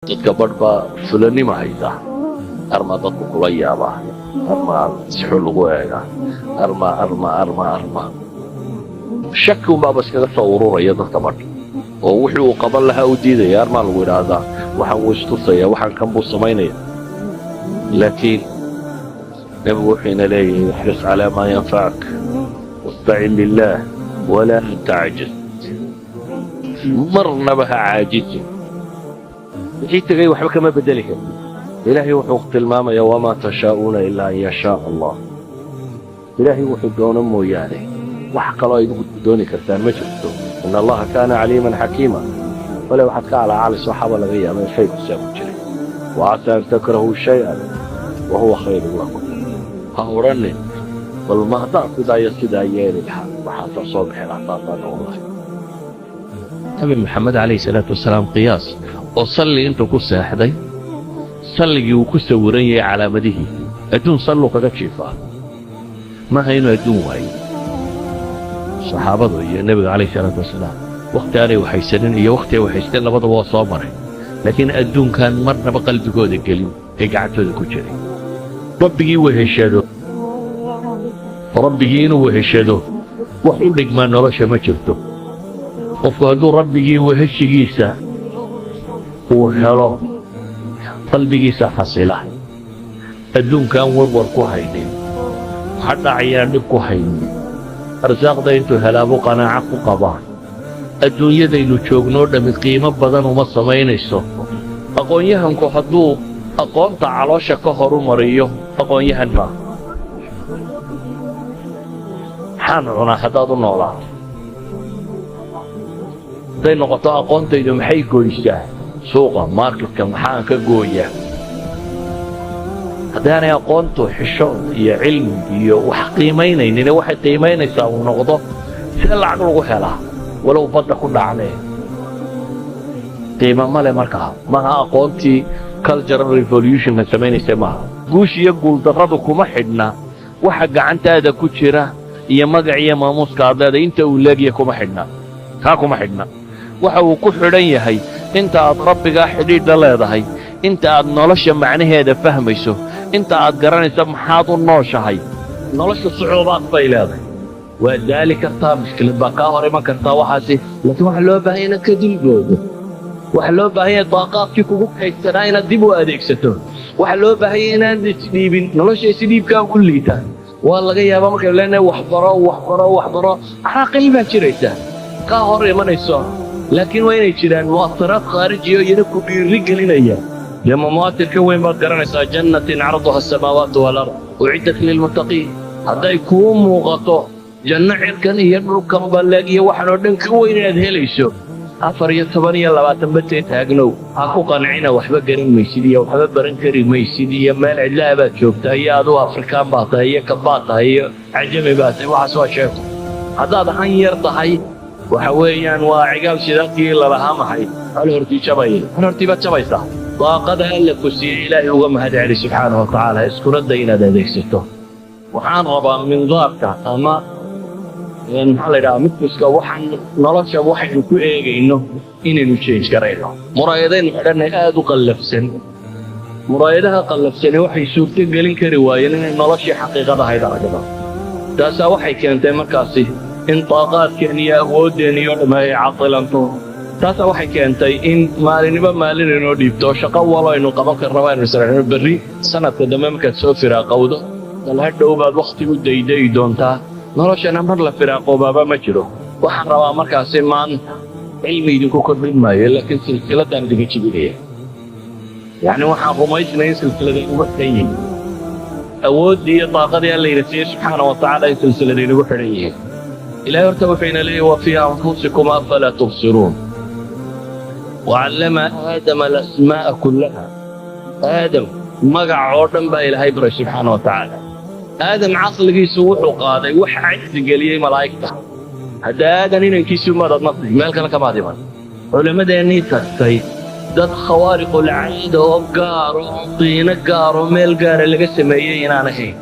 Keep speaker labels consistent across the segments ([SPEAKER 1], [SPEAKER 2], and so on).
[SPEAKER 1] Dadka badh baa fulanima hayda. Armaa dadku kula yaabaa, armaa sixu lagu eegaa, armaa armaa armaa armaa shaki unbaaba iskaga soo ururaya dadka badh oo wixii uu qaban lahaa u diidaya. Armaa lagu idhaahdaa, waxaan wuu istusaya, waxaan kan buu samaynaya. Laakiin Nebigu wuxuu ina leeyahay: احرص على ما ينفعك واستعن بالله ولا تعجز. Marnaba ha caajisin. Wixii tegay waxba kama bedeli karti. Ilaahay wuxuu tilmaamayaa: وما تشاءون إلا أن يشاء الله. Ilaahay wuxuu doono mooyaane, wax kaloo idinku dooni kartaan ma jirto. إن الله كان عليما حكيما. Bale waxaad ka calaacalayso waxaaba laga yaaba in khayrkusaa ku jiray. وعسى أن تكرهوا شيئا وهو خير لكم. Ha odhanin: bal ma haddaan sidaa iyo sidaa yeeli lahaa, waxaasaa soo bixi lahaa, saasaa noqon lahay. Nabi Maxamed calayhi salaatu wasalaam, qiyaas oo salli intuu ku seexday, salligii uu ku sawiran yahay calaamadihiisii, adduun salluu kaga jiifaa. Maaha inuu adduun waayo. Saxaabadu iyo Nebiga calayhi salaatu wasalaam wakhti aanay waxaysanin iyo wakhti ay waxaysteen labadaba waa soo maray, laakiin adduunkan marnaba qalbigooda gelin ee gacantooda ku jiray. Rabbigii weheshado, Rabbigii inuu weheshado wax u dhigmaa nolosha ma jirto. Qofku hadduu Rabbigii weheshigiisa uu helo, qalbigiisa xasila, adduunkaan warwar ku haynin, waxa dhacayaan dhib ku haynin, arsaaqda intuu helaabuu qanaaco ku qabaa. Adduunyadaynu joognoo dhammi qiimo badan uma samaynayso. Aqoon-yahanku hadduu aqoonta caloosha ka horu mariyo, aqoon-yahan maaha. Maxaan cunaa haddaad u noolaato, hadday noqoto aqoontaydu maxay goysaa suuqa marketka, maxaan ka gooyaa, haddaanay aqoontu xishood iyo cilmi iyo wax qiimaynaynin, waxay qiimaynaysaa uu noqdo sida lacag lagu helaa, walow badda ku dhacdee, qiimo male markaa. Maha aqoontii cultural revolutionka samaynaysa maaha. Guush iyo guuldarradu kuma xidhna waxa gacantaada ku jira iyo magac iyo maamuuska aad leedahay inta uu leegya kuma xidhna. Kaa kuma xidhna. Waxa uu ku xidhan yahay inta aad Rabbigaa xidhiidha leedahay, inta aad nolosha macnaheeda fahmayso, inta aad garanayso maxaad u nooshahay. Nolosha sucuubaad bay leedahay, waa daali kartaa, mushkilad baa kaa hor iman kartaa, waxaasi. Laakiin waxaa loo baahan inaad ka dulboodo. Waxaa loo baahan yahay daaqaadkii kugu kaydsanaa inaad dib u adeegsato. Waxaa loo baahan yahay inaad isdhiibin. Nolosha isdhiibkaa ugu liita. Waa laga yaabaa markaynu leenahay waxbaro, waxbaro, waxbaro, caraaqil baa jiraysa kaa hor imanayso, laakiin waa inay jiraan mu'asiraad khaarijiyo iyana ku dhiiri gelinaya. Dee ma mu'asir ka weyn baad garanaysaa? جنة عرضها السماوات والأرض أعدت للمتقين. Hadday kuu muuqato janno cirkan iyo dhulkan balleeg iyo waxaan oo dhan ka weyn inaad helayso, 14 iyo 20 batee taagnow. Ha ku qancina waxba garan maysid iyo waxba baran kari maysid iyo meel cidlaha baad joogtaa iyo aduu Afrikaan baa tahay iyo kabaa tahay iyo cajami baa tahay. Waxaas waa sheeko. Haddaad han yar tahay, waxa weeyaan waa cigaal shidaadkii lalahaa. Maxay hal hortii jabaya, hal hortii baad jabaysaa. Daaqada Alla ku siiyey Ilaahay uga mahad celi subxaanahu wa tacaala, iskuna day inaad adeegsato. Waxaan rabaa mindaarka ama maxaa la yidhaha, midkuska, waxaan nolosha waxaynu ku eegayno inaynu change garayno. Muraayadaynu xidhannay aad u qallafsan. Muraayadaha qallafsani waxay suurto gelin kari waayeen inay noloshii xaqiiqada ahayd aragno. Taasaa waxay keentay markaasi in daaqaadkeen iyo awooddeen iyo dhamme ay cadilanto. Taasaa waxay keentay in maalinimo maalin inoo dhiibto, shaqo walo aynu qaban karnaba aynu israacno berri, sanadka dambe markaad soo firaaqowdo, bal hadhow baad wakhti u daydayi doontaa. Noloshana mar la firaaqoobaaba ma jiro. Waxaan rabaa markaasi maanta cilmi idinku kordhin maayo, laakiin silsiladaan idinka jibinaya. Yacni waxaan rumaysnay in silsilada inugu xidhan yihiin, awooddii iyo daaqadii Alla ina siiyey subxaana wa tacaala in silsilada inugu xidhan yihiin. Ilahay horta wuxuu ina leeyahy: وفي أنفسكم أفلا تبصرون. وعلم آدم الأسماء كلها. Aadam magac oo dhan baa Ilaahay baray subxaana wa tacaala. Aadam caqligiisu wuxuu qaaday wax cajsi geliyey malaa'igta. Hadda Aadan inankiisu maad adnaqdi, meel kale kamaad iman. Culimmadeennii tagtay dad خوارق العادة oo gaaro oo qiino gaaro meel gaara laga sameeyey inaan ahayn.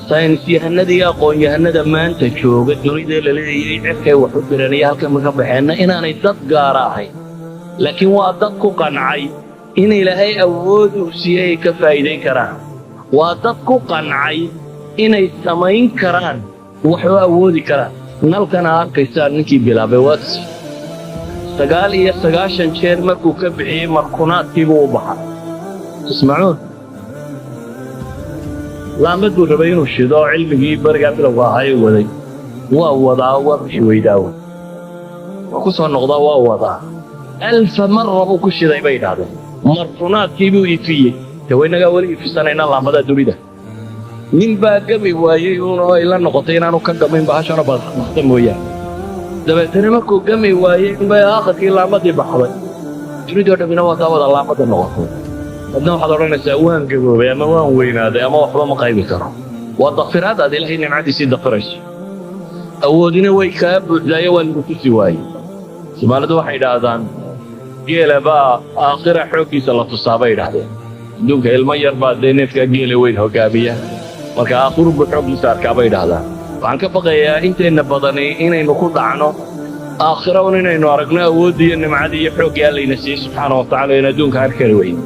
[SPEAKER 1] Saynis yahanada iyo aqoon-yahanada maanta jooga dunida la leeyahay cirkay wax u direen iyo halkan ka baxeenna inaanay dad gaara ahayn, laakiin waa dad ku qancay. In Ilaahay awood uu siiyey ay ka faa'iidayn karaan. Waa dad ku qancay inay samayn karaan, wax u awoodi karaan. Nalkana arkaysaan, ninkii bilaabay Watts, 99 jeer markuu ka bixiyey, markunaadkiibuu u baxa. Ismacuun laambad buu rabay inuu shido oo cilmigii berigaa bilowga ahaa waday. Waa wadaa, waa bixi weydaawo, waa ku soo noqdaa, waa wadaa. ألف مرة buu ku shiday, bay idhaahdeen. Markunaadkii buu ifiyey. De waynagaa weli ifisanayna laambadaa dunida. Nin baa gami waayey uunoo ay la noqotay inaanu ka gamayn bahashana baxda mooyaane. Dabeetana markuu gami waayey unbay aakhirkii laambadii baxday. Dunidoo dhammina waa kaa wada laambada noqotay. Adna waxaad odhanaysaa waan gaboobay ama waan weynaaday ama waxba ma qaybi karo. Waa dafiraad aad Ilaahay nimcadiisii dafirayso. Awoodina way kaa buuxdaayo, waa lagu tusi waayey. Soomaalidu waxay idhaahdaan geela baa aakhira xooggiisa la tusaa, bay idhaahdeen. Adduunka ilmo yar baa dee neefkaa geela weyn hoggaamiya, marka aakhiru buu xooggiisa arkaa, bay idhaahdaan. Waxaan ka baqayaa inteenna badani inaynu ku dhacno aakhira un inaynu aragno awooddii iyo nimcadii iyo xooggii Allayna siiyey subxaana wa tacala, in adduunka arki kari weyne.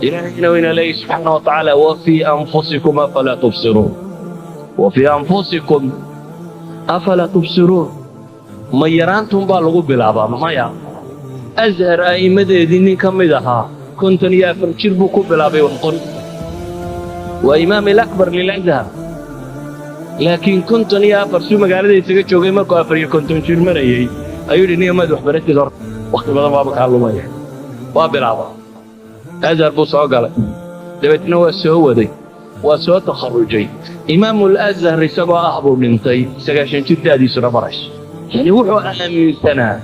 [SPEAKER 1] Ilaahayna wayna leeyahy subxaana wa tacaala: وفي أنفسكم أفلا تبصرون، وفي أنفسكم أفلا تبصرون. Ma yaraantun baa lagu bilaabaa? Maya. Ashar a'immadeedii nin ka mid ahaa 54 jir buu ku bilaabay wax qorista. Waa imaam الأكبر للأزهر, laakiin 54 suu magaalada isaga joogay. Markuu 54 jir marayey ayuu yidhi: "Niyo, maad waxbaratid horta, wakhti badan baaba kaa lumaya." Waa bilaaba, Azhar buu soo galay, dabeetna waa soo waday, waa soo takharujay. Imaamul Azhar isagoo ah buu dhintay, 90 jir da'diisuna marayso. Yani wuxuu aaminsanaa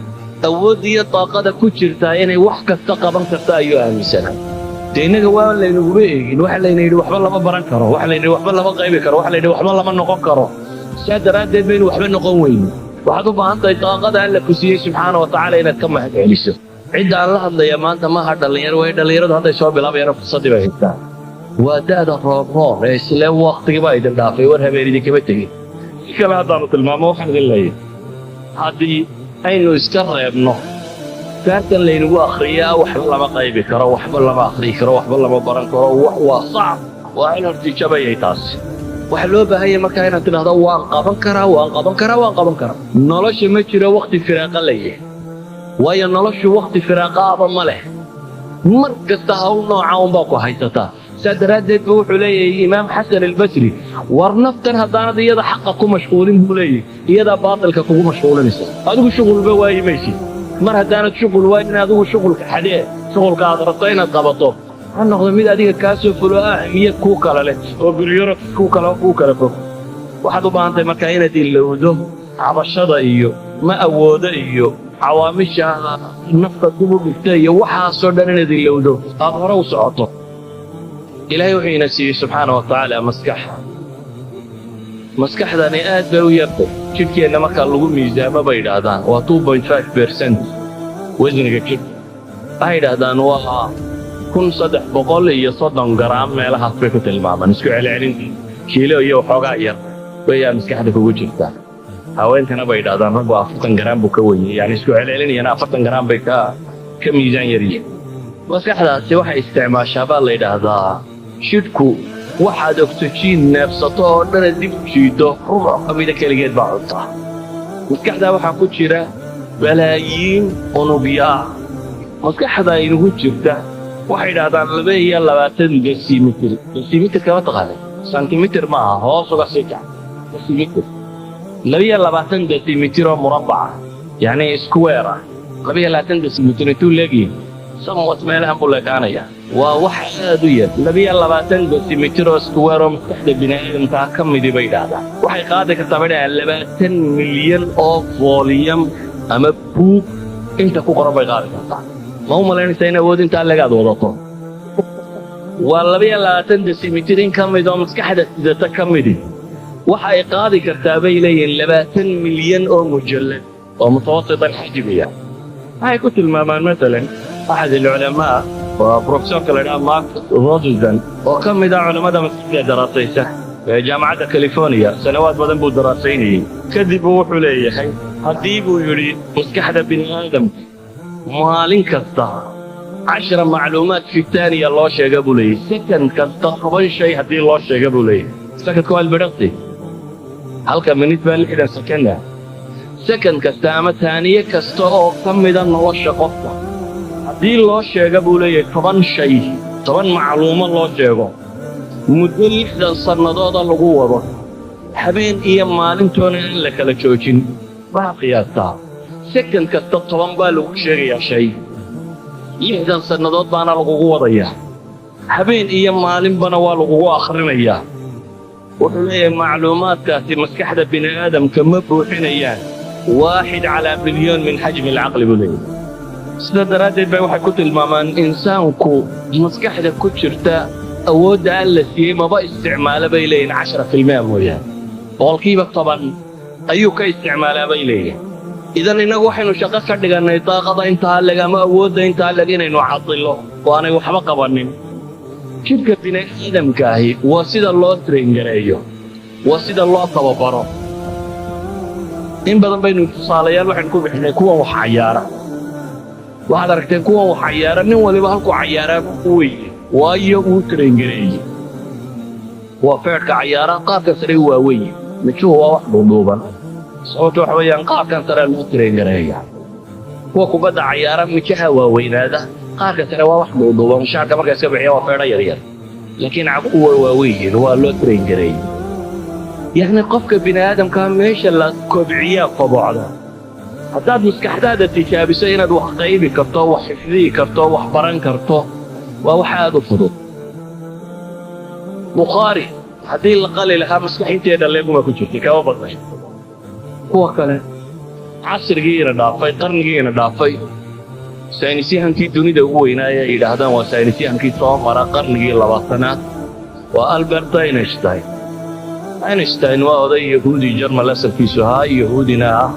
[SPEAKER 1] awoodda iyo daaqada ku jirtaa inay wax kasta qaban karta ayuu aaminsanaa. Dee innaga waa laynaguma eegin. Waxa layna yidhi waxba lama baran karo, waxa layna yidhi waxba lama qaybi karo, waxa layidhi waxba lama noqon karo. Saa daraaddeed baynu waxba noqon weyne. Waxaad u baahan tahay daaqada Alla ku siiyey subxaana wa tacaala inaad ka mahad celiso. Cidda aan la hadlaya maanta maaha dhallinyaro, way dhallinyaradu hadday soo bilaabayaan, fursaddii bay haystaan. Waa da'da roorroor ee isle waktigii baa idin dhaafay. War, habeen idinkama tegin. Si kale haddaanu tilmaamo, waxaan idin leeyahay haddii aynu iska reebno kaartan laynagu akhriyaa, waxba lama qaybi karo, waxba lama akhriyi karo, waxba lama baran karo, wax waa sacab, waa in hortijabayay taasi. Waxaa loo baahan yahay markaa inaad tidhahdo: waan qaban karaa, waan qaban karaa, waan qaban karaa. Nolosha ma jiro wakhti firaaqa layahay, waayo noloshu wakhti firaaqa aba ma leh. Mar kasta hawl nooca unbaa ku haysataa. Saa daraaddeed ba wuxuu leeyahay Imaam Xasan Albasri: war, naftan haddaanad iyada xaqa ku mashquulin, buu leeyahay, iyadaa baatilka kugu mashquulinaysa. Adigu shuqulba waayi maysid. Mar haddaanad shuqul waayin, adigu shuqulka xadee. Shuqulka aad rabto inaad qabato ha noqdo mid adiga kaa soo fulo, ahmiyad kuu kala leh oo priority kuu kala fog. Waxaad u baahan tahay markaa inaad ilowdo cabashada iyo ma awoodo iyo cawaamisha nafta dib u dhigta iyo waxaasoo dhan inaad ilowdo, aad hore u socoto. Ilaahay wuxuu ina siiyey subxaana wa tacaala maskax. Maskaxdani aad bay u yartay jidhkeenna markaa lagu miisaamo, bay idhaahdaan waa 2.5% wasniga jidhka. Waxay idhaahdaan waa 1330 garaam meelahaas bay ku tilmaamaan. Isku celcelintii kiilo iyo waxoogaa yar bayaa maskaxda kugu jirtaa. Haweenkana bay idhahdaan raggu 40 garaam buu ka wenyay, yani isku celcelinayana 40 garaam bay ka miisaan yar yihiin. Maskaxdaasi waxay isticmaashaa, baa la yidhaahdaa, jidhku waxaad ogsajiin neefsato oo dhana dib u jiiddo rubuc ka mida keligeed baa cuntaa. Maskaxdaa waxaa ku jira balaayiin unugyo ah. Maskaxda inugu jirta waxay idhahdaan 22 decimeter. Decimeter kama taqaanay? Sentimitir ma aha, hoos uga sii kac, decimeter. 22 decimeter oo murabbaca, yacni square ah. 22 decimeter intuu leegyihin? Somewhat meelahan buu leekaanaya. Waa wax aad u yar. 22 decimeter oo square oo maskaxda bini'aadamkaa ka midi, bay idhaahdaan, waxay qaadi kartaa, bay dhahdaan, 20 milyan oo volume ama buug inta ku qoran bay qaadi kartaa. Ma u malaynaysaa in awood intaa legaad wadato? Waa 22 decimeter in ka mid oo maskaxda sidata ka midi waxa ay qaadi kartaa, bay leeyihiin, 20 milyan oo mujallad oo متوسط الحجم iya. Waxay ku tilmaamaan masalan أحد العلماء, waa professorka la idhaha Mark Rosenson, oo ka mid ah culammada maskaxda daraasaysa ee Jaamacadda California. Sanawaad badan buu daraasaynayey. Kadib buu wuxuu leeyahay, haddii, buu yidhi, maskaxda bini aadamka maalin kasta 10 macluumaad في ثانية loo sheega buu leeyahy, second kasta 10 shay haddii loo sheega buu leeyahy. Secondka waa ilbidhaqsi, halka minute baa 60 second ah. Second kasta ama taaniye kasta oo ka mida nolosha qofka haddii loo sheega buu leeyahay 10 shay, 10 macluumo loo sheego, muddo 60 sannadooda lagu wado, habeen iyo maalintoona aan la kala joojin, waxaad qiyaastaa second kasta 10 baa lagu sheegayaa shay, 60 sannadood baana lagugu wadayaa, habeen iyo maalinbana waa lagugu akhrinayaa. Wuxuu leeyahay macluumaadkaasi maskaxda bini aadamka ma buuxinayaan واحد على مليون من حجم العقل buu leeyahay. Sida daraaddeed bay waxay ku tilmaamaan insaanku maskaxda ku jirta awoodda Alla siiyey maba isticmaalo bay leeyihin, 10% mooyaane, 10% ayuu ka isticmaalaa bay leeyihin. Idan innagu waxaynu shaqo ka dhigannay daaqada intaa leg ama awoodda intaa leg inaynu cadilo oo aanay waxba qabannin. Jidhka bini aadamka ahi waa sida loo train gareeyo, waa sida loo tababaro. In badan baynu tusaalayaal waxaynu ku bixinay kuwan wax cayaara. Waxaad aragteen kuwan wax cayaara, nin waliba halkuu cayaaraa u weye, waayo wuu train gareeyey. Waa feedhka cayaara, qaarka sare waa weeye, mijuhu waa wax dhuudhuuban. Sababto waxa weeyaan qaarkan sare loo train gareeya. Kuwa kubadda cayaara mijaha waaweynaada, qaarka sare waa wax dhuudhuuban. Shaarka marka iska bixiya waa feedho yaryar, laakiin caguhu waa waaweyn, waa loo train gareeyey. Yacni qofka bini aadamkaa meesha la kobciyaa kobocda. Haddaad maskaxdaada tijaabiso inaad wax qaybi karto, wax xifdiyi karto, wax baran karto, waa wax aad u fudud. Bukhaari haddii la qali lahaa maskax inteeda leeguma ku jirtay, kama badnay. Kuwa kale casrigiina dhaafay, qarnigiina dhaafay, saynisyahankii dunida ugu weynaaya ay yidhaahdaan waa saynisyahankii soo mara qarnigii 20aad, waa Albert Einstein. Einstein waa oday Yahuudi Jarmal asalkiisu ahaa, Yahuudina ah,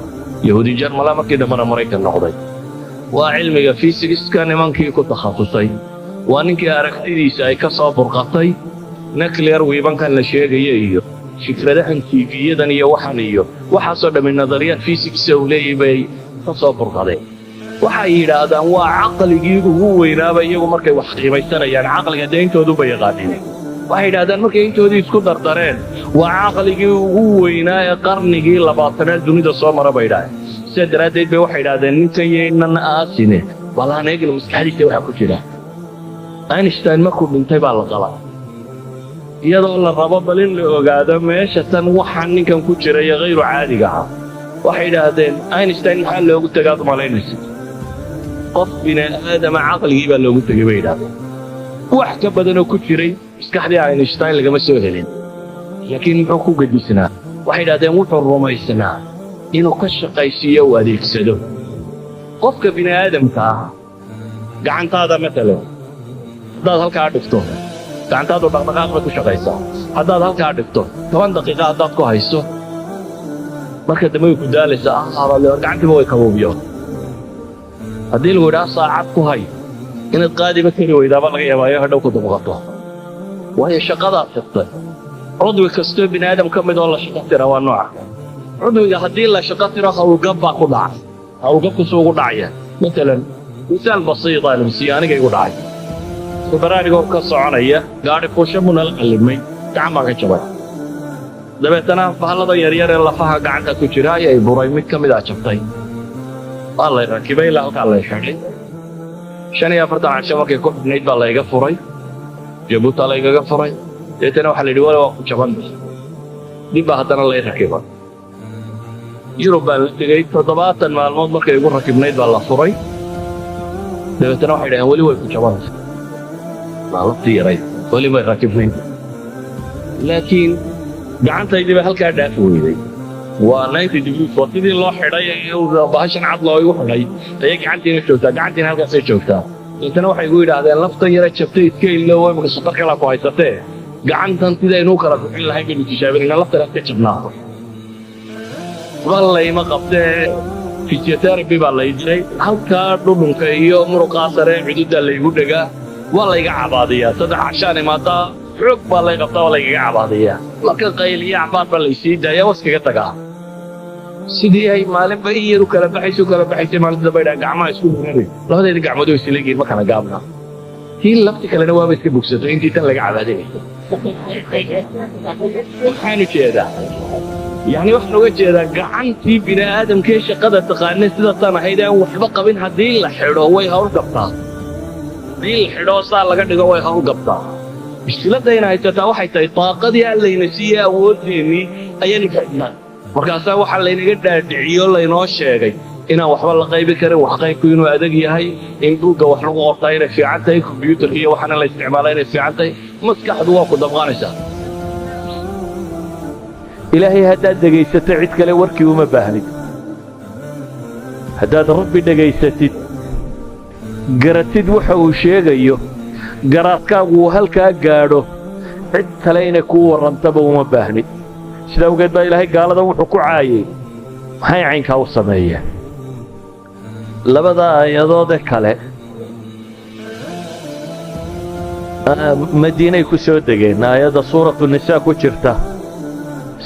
[SPEAKER 1] Yahuudi Jarmala, markii dambena Maraykan noqday. Waa cilmiga fisikska nimankii ku takhasusay. Waa ninkii aragtidiisa ay ka soo burqatay nuclear weaponkan la sheegaya iyo fikradahan TV-yadan iyo waxan iyo waxaasoo dhammi nadariyaad fisiksa uu leeyahy bay ka soo burqadeen. Waxay yidhaahdaan waa caqligii ugu weynaaba. Iyagu markay wax qiimaysanayaan caqliga dee intooduba yaqaanine, waxay yidhahdaan markay intoodii isku dardareen waa caqligii ugu weynaa ee qarnigii 20aad dunida soo mara bay yidhahdeen. Sidaa daraaddeed bay waxay yidhahdeen ninkan yaynan aasine, bal aan eegna maskaxdiisa waxa ku jira. Einstein markuu dhintay baa la qalay, iyadoo la rabo bal in la ogaado meesha tan waxaa ninkan ku jira iyo hayru caadiga ah. Waxay yidhaahdeen Einstein maxaa loogu tegaad umalaynaysa? Qof bini aadama caqligii baa loogu tegey bay yidhahdeen. Wax ka badanoo ku jiray maskaxdii Einstein lagama soo helin, laakiin muxuu ku gedisnaa? Waxay yidhahdeen wuxuu rumaysnaa inuu ka shaqaysiiyo uu adeegsado. Qofka bini aadamka ah gacantaada matalan haddaad halkaa dhigto, gacantaadu dhaqdhaqaaq bay ku shaqaysaa. Haddaad halkaa dhigto 10 daqiiqa haddaad ku hayso, marka dambe way ku daalaysaa, gacantiiba way kabuubiyo. Haddii lagu idhaha saacad ku hay, inaad qaadiba kari weydaaba laga yaabaayo, hadhow ku dubqato, waayo shaqadaad xirtay. Cudwi kastoo bini aadam ka mid oo la shaqo tira waa nooca cudwiga. Haddii la shaqo tiro hawlgab baa ku dhaca. Hawlgabku suu ugu dhacaya, matalan misaal basiita lamsiiyo, aniga igu dhacay. Baraarigoo ka soconaya gaadhi fuusha buu nala qallimay, gacan baan ka jabay. Dabeetana bahalladan yaryar ee lafaha gacanta ku jira ayay buray, mid ka mid a jabtay. Waa lay rakibay, ilaa halkaa lay xidhay. 45 casho markay ku xidhnayd baa layga furay, Jabuuta laygaga furay. Dabeetana waxaa la yidhi wali waa ku jaban, dib baa haddana lay rakibay. Yurub baan la tegey. 70 maalmood markay igu rakibnayd baa la furay. Dabeetana waxay dhaheen weli way ku jabantay, maalabtii yarayd weli may rakibnayn, laakiin gacantaydii baa halkaa dhaafi weyday. Waa 90 degrees, waa sidii loo xidhay ee bahashan cad loo igu xidhay ayay gacantiina joogtaa, gacantiina halkaasay joogtaa. Dabeetana waxay igu yidhaahdeen laftan yara jabtay iska illow, imika khatar kalaa ku haysatee, gacantan sidaynu u kala bixin lahayn baynu tijaabinayna, laftan aad ka jabnaato. Ba layma qabtee, physiotherapy baa lay diray. Halkaa dhudhunka iyo muruqaa sare cududda laygu dhegaa, waa layga cabaadiyaa. 3 cashaan imaadaa, xoog baa lay qabtaa, waa laygaga cabaadiyaa. Marka qayliya cabaar baa laysii daayaa, waskaga tagaa. Sidii ay maalinba in yar u kala baxaysa, u kala baxaysay, maalinta dambe dhaa gacmaha isku huraray, labadeeda gacmood way isleegiin, ma kala gaabna. Tii lafti kalena waaba iska bogsatay intii tan laga cabaadinay. Waxaan ujeedaa, yacni waxaan uga jeedaa, gacantii bini aadamkee shaqada taqaana sida tan ahayd aan waxba qabin, haddii la xidho way hawl gabtaa. Haddii la xidho saa laga dhigo, way hawl gabtaa. Mushkiladayna haysataa waxay tahay daaqadii Allayna siiyey, awooddeennii ayaynu xidhnaa. Markaasaa waxaa laynaga dhaadhiciyo, laynoo sheegay inaan waxba la qaybi karin, wax qaybku inuu adag yahay, in buugga wax lagu qortaa inay fiican tahay, kombyuutarka iyo waxaana la isticmaala inay fiican tahay. Maskaxdu waa ku damqanaysaa. Ilaahay haddaad dhegaysato, cid kale warkii uma baahnid. Haddaad Rabbi dhegaysatid, garatid waxa uu sheegayo, garaadkaagu uu halkaa gaadho, cid kale inay kuu warrantaba uma baahnid. Sida awgeed baa Ilaahay gaaladan wuxuu ku caayey, maxay caynkaa u sameeyeen? Labada aayadoode kale Madiinay ku soo degeen. Aayadda Suuratu Nisaa ku jirta,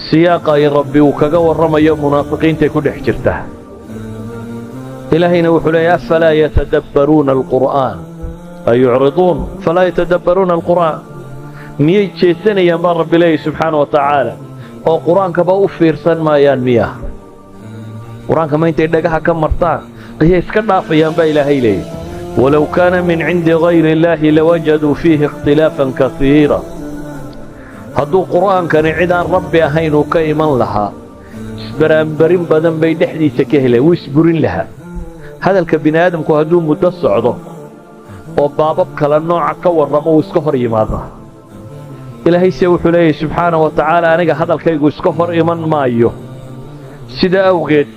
[SPEAKER 1] siyaaqa ay Rabbi uu kaga warramayo munaafiqiintay ku dhex jirta. Ilaahayna wuxuu leeyahy: "Afalaa yatadabbaruuna alqur'aan ay yucriduun, falaa yatadabbaruuna alqur'aan." Miyay jeesanayaan baa Rabbi leeyahy subxaana wa tacaala, oo qur-aankaba u fiirsan maayaan miya? Qur-aanka ma intay dhagaha ka martaan ayay iska dhaafayaan baa Ilaahay leeyahy. "Walow kaana min cindi gayri illaahi lawajaduu fiihi ikhtilaafan kasiira." Hadduu qur'aankani cid aan Rabbi ahayn uu ka iman lahaa, isbaraanbarin badan bay dhexdiisa ka heleen, wuu isburin lahaa. Hadalka bini aadamku hadduu muddo socdo oo baabab kala nooca ka warramo, uu iska hor yimaadaa. Ilaahayse wuxuu leeyahy subxaana wa tacaala: aniga hadalkaygu iska hor iman maayo. Sida awgeed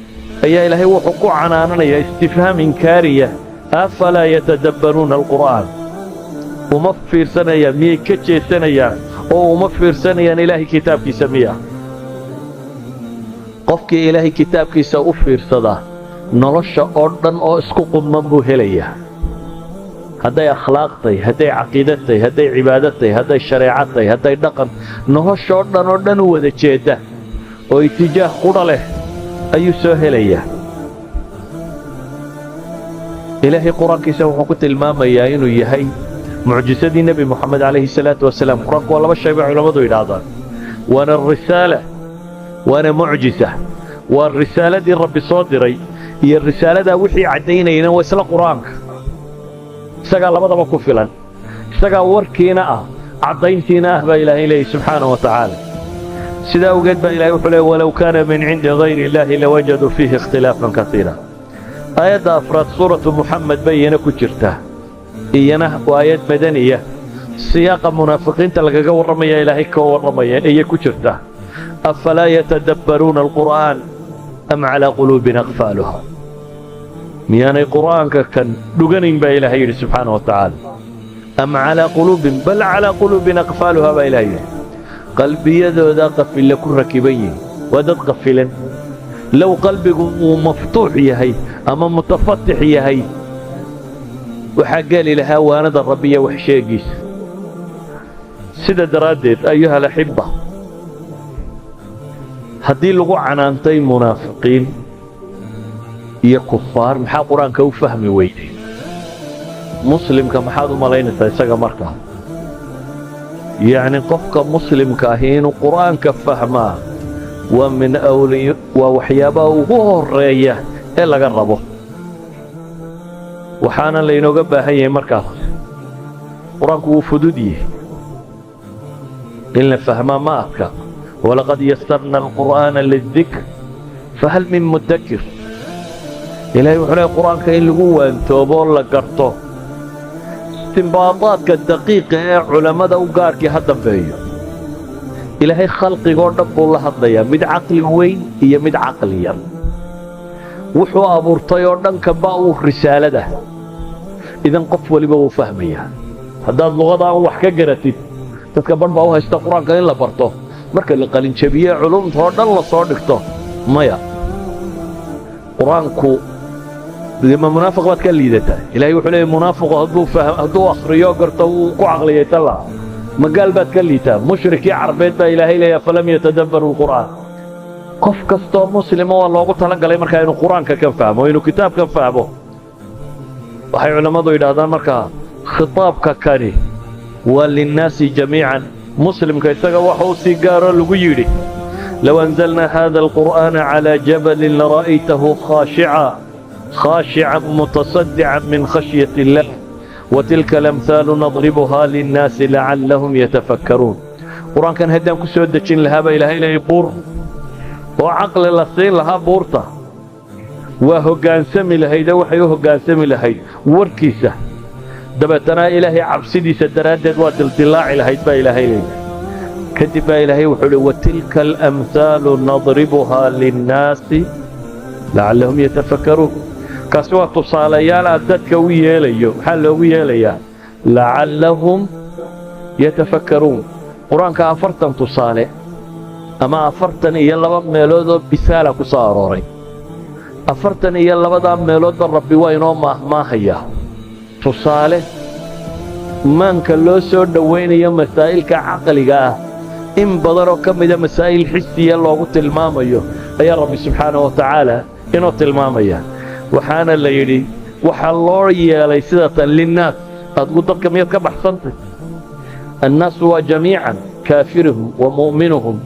[SPEAKER 1] ayaa Ilaahay wuxuu ku canaananayaa istifhaam inkaariya: "Afalaa yatadabbaruuna alqur'aan?" Uma fiirsanayaan? Miyay ka jeesanayaan oo uma fiirsanayaan Ilaahay kitaabkiisa miya? Qofkii Ilaahay kitaabkiisa u fiirsadaa, nolosha oo dhan oo isku qumman buu helayaa, hadday akhlaaqtay, hadday caqiidatay, hadday cibaadatay, hadday shareecatay, hadday dhaqan, nolosha oo dhan u wada jeedda oo itijaah qudha leh ayuu soo helayaa. Ilaahay Qur-aankiisa wuxuu ku tilmaamayaa inuu yahay mucjisadii Nebi Moxamed calayhi salaatu wasalaam. Qur-aanku waa laba shay bay culammadu yidhaahdaan: waana risaala, waana mucjisa. Waa risaaladii Rabbi soo diray iyo risaaladaa wixii caddaynayana waa isla Qur-aanka. Isagaa labadaba ku filan, isagaa warkiina ah, caddayntiina ah baa Ilaahay leeyahy subxaana wa tacaala. Sidaa awgeed baa Ilahay wuxuu leey: "Walow kaana min cindi gayri illaahi lawajaduu fiihi ikhtilaafan kasiira." Aayadda afraad Suuratu Muxamed bay iyana ku jirtaa, iyana waa aayad madaniya. Siyaaqa munaafiqiinta lagaga warramaya Ilaahay ka warramaya ayay ku jirtaa: "Afalaa yatadabbaruuna alqur'aan am calaa quluubin aqfaaluha?" Miyaanay Qur'aanka kan dhuganayn baa Ilaahay yidhi subxaana wa tacaala. "Am calaa quluubin, bal calaa quluubin aqfaaluha" baa Ilahay yidhi. Qalbiyadooda qafille ku rakiban yihin, waa dad qafilan. Low qalbigu uu maftuux yahay ama mutafatix yahay, waxaa geli lahaa waanada Rabbiya, wax sheegiisa. Sida daraaddeed, ayuha alaxibba, haddii lagu canaantay munaafiqiin iyo kufaar maxaa Qur-aanka u fahmi weyday, muslimka maxaad u malaynaysaa isaga markaa? Yacni qofka muslimka ahi inuu Qur-aanka fahmaa waa min awli, waa waxyaabaha ugu horreeya ee laga rabo, waxaana laynooga baahan yahay markaas. Qur-aanku wuu fudud yahay in la fahmaa, ma adka. "Walaqad yasarna alqur'aana lidikr fahal min mudakir." Ilahay wuxuu leey Qur-aanka in lagu waantoobo, la garto, istimbaadaadka daqiiqa ee culammada u gaarkii ha dambeeyo. Ilaahay khalqigoo dhan buu la hadlayaa, mid caqli weyn iyo mid caqli yar. Wuxuu abuurtay oo dhan kaba uu risaalada idan qof waliba wuu fahmayaa haddaad luqada aan wax ka garatid. Dadka badh baa u haysta Qur-aanka in la barto marka la qalinjabiye, culumta oo dhan la soo dhigto. Maya, Qur-aanku ma munaafiq baad ka liidataa? Ilahay wuxuu leeyahy munaafiqu hadduu akhriyo, garto, wuu ku caqliyaysan lahaa. Magaal baad ka liitaa? Mushrikii Carbeed baa Ilaahay leeyahay: "Falam yatadabbaruu alqur'aan." Qof kastoo Muslima waa loogu talagalay markaa inuu Qur-aanka ka fahmo, inuu kitaabkan fahmo. Waxay culammadu yidhaahdaan markaa khitaabka kani waa للناس جميعا. Muslimka isaga waxa u sii gaaroo lagu yidhi: لو أنزلنا هذا القرآن على جبل لرأيته خاشعا خاشعا متصدعا من خشية الله وتلك الأمثال نضربها للناس لعلهم يتفكرون. Qur-aankan haddaan ku soo dejin lahaaba Ilaahay leeyay buur oo caqli la siin lahaa, buurta waa hoggaansami lahayd oo waxay u hoggaansami lahayd warkiisa. Dabeetana Ilaahay cabsidiisa daraaddeed waa dildilaaci lahayd, baa Ilaahay leeyahy. Kadib baa Ilaahay wuxuu uhi: وتلك الأمثال نضربها للناس لعلهم يتفكرون. Kaasi waa tusaalayaal aad dadka u yeelayo. Maxaa loogu yeelayaa? لعلهم يتفكرون. Qur-aanka 40 tusaale ama 42 meeloodoo bisaala ku soo arooray. 42-daa meeloodba Rabbi waa inoo maahmaahayaa tusaale maanka loo soo dhowaynayo masaa'ilka caqliga ah. In badanoo ka mida masaa'il xisiya loogu tilmaamayo ayaa Rabbi subxaanahu wa tacaala inoo tilmaamaya. Waxaana la yidhi waxaa loo yeelay sidatan للناس. Adigu dadka miyaad ka baxsantay? الناس waa جميعا، كافرهم ومؤمنهم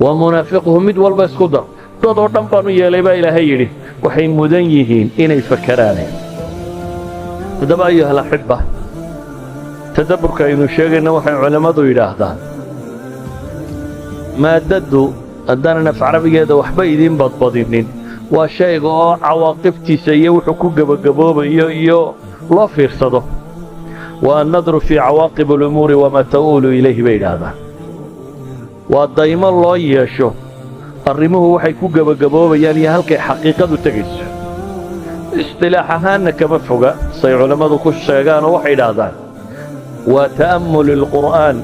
[SPEAKER 1] ومنافقهم, mid walba isku dar. Dad oo dhan baanu yeelay, baa Ilaahay yidhi. Waxay mudan yihiin inay fakaraan. Haddaba, أيها الأحبة, tadabburka aynu sheegayna waxay culammadu yidhaahdaan maaddaddu, haddaanan af carabigeeda waxba idiin badbadinin, waa shayga oo cawaaqibtiisa iyo wuxuu ku gebagaboobayo iyo loo fiirsado. Waa النظر في عواقب الأمور وما تؤول إليه, bay yidhaahdaan. Waa daymo loo yeesho arrimuhu waxay ku gebagaboobayaan iyo halkay xaqiiqadu tegayso. Istilaax ahaanna kama foga say culammadu ku sheegaanoo waxay idhaahdaan waa تأمل القرآن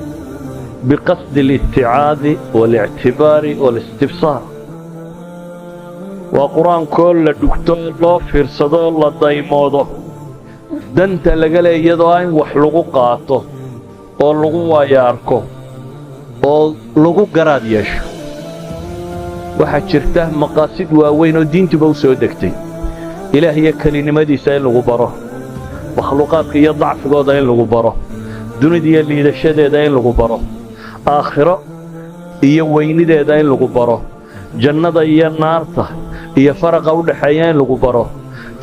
[SPEAKER 1] بقصد الاتعاظ والاعتبار والاستبصار. Waa Qur-aankoo la dhugto, loo fiirsado, la daymoodo, danta laga le iyadoo in wax lagu qaato oo lagu waayo arko oo lagu garaad yeesho. Waxaa jirta maqaasid waaweyn oo diintuba u soo degtay: Ilaah iyo kelinimadiisa in lagu baro, makhluuqaadka iyo dacfigooda in lagu baro, dunida iyo liidashadeeda in lagu baro, aakhiro iyo weynideeda in lagu baro, jannada iyo naarta iyo faraqa u dhaxeeya in lagu baro,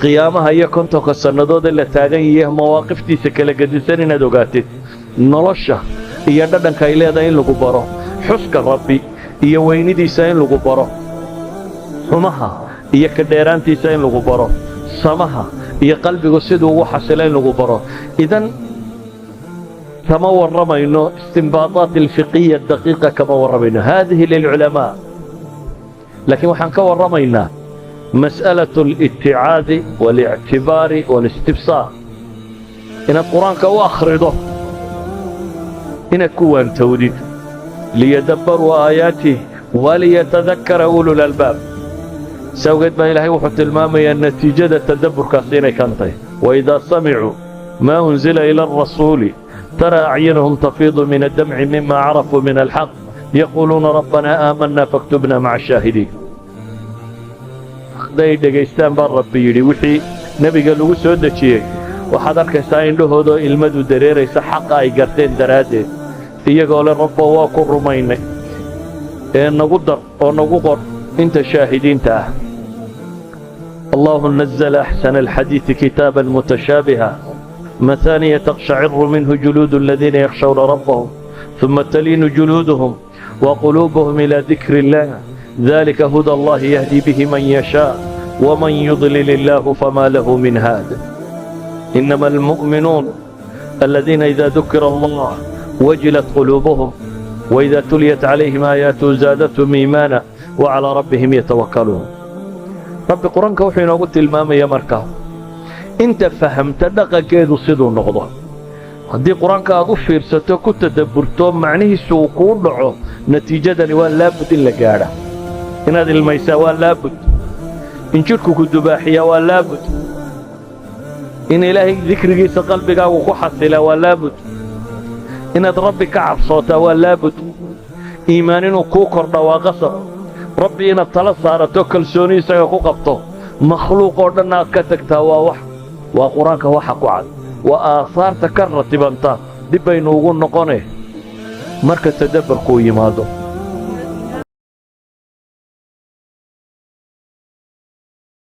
[SPEAKER 1] qiyaamaha iyo 50-ka sannadood ee la taagan yahay mawaaqiftiisa kala gedisan inaad ogaatid, nolosha iyo dhadhanka ay leedahay in lagu baro, xuska Rabbi iyo weynidiisa in lagu baro, xumaha iyo ka dheeraantiisa in lagu baro, samaha iyo qalbigu siduu ugu xasilo in lagu baro. Idan kama warramayno الاستنباطات الفقهية الدقيقة, kama warramayno, هذه للعلماء. Laakiin waxaan ka warramaynaa مسألة الاتعاظ والاعتبار والاستبصار, inaad Qur-aanka u akhrido inaad ku waantowdid. ليدبروا آياته وليتذكر أولو الألباب. Sawgeed baa Ilaahay wuxuu tilmaamayaa natiijada tadabburkaasi inay kan tahay: وإذا سمعوا ما أنزل إلى الرسول ترى أعينهم تفيض من الدمع مما عرفوا من الحق يقولون ربنا آمنا فاكتبنا مع الشاهدين. Hadday dhegaystaan, baa Rabbi yidhi, wixii nebiga lagu soo dejiyey, waxaad arkaysaa indhahoodoo ilmadu dareeraysa xaqa ay garteen daraaddeed, iyagoo le: "Rabbo, waa ku rumaynay ee nagu dar oo nagu qor inta shaahidiinta ah." الله نزل أحسن الحديث كتابا متشابها مثانية تقشعر منه جلود الذين يخشون ربهم ثم تلين جلودهم وقلوبهم إلى ذكر الله ذلك هدى الله يهدي به من يشاء ومن يضلل الله فما له من هاد. إنما المؤمنون الذين إذا ذكر الله وجلت قلوبهم وإذا تليت عليهم آياته زادتهم إيمانا وعلى ربهم يتوكلون. Rabbi Qur-aanka wuxuu inoogu tilmaamaya markaa inta fahamta dhaqankeedu siduu noqdo. Haddii Qur-aanka aad u fiirsato, ku tadabburto, macnihiisu uu kuu dhaco, natiijadani waa laabud in la gaadha. Inaad ilmaysaa waa laabud, in jidhku ku dubaaxiyaa waa laabud, in Ilaahay dikrigiisa qalbigaagu ku xasilaa waa laabud, inaad Rabbi ka cabsootaa waa laabud, iimaan inuu kuu kordha waa qasab. Rabbi inaad tala saarato, kalsooni isaga ku qabto, makhluuq oo dhan aad ka tagtaa, waa wax waa Qur-aanka waxa ku cad, waa aahaarta ka ratibanta. Dib baynu ugu noqone marka tadabbarkuu yimaado.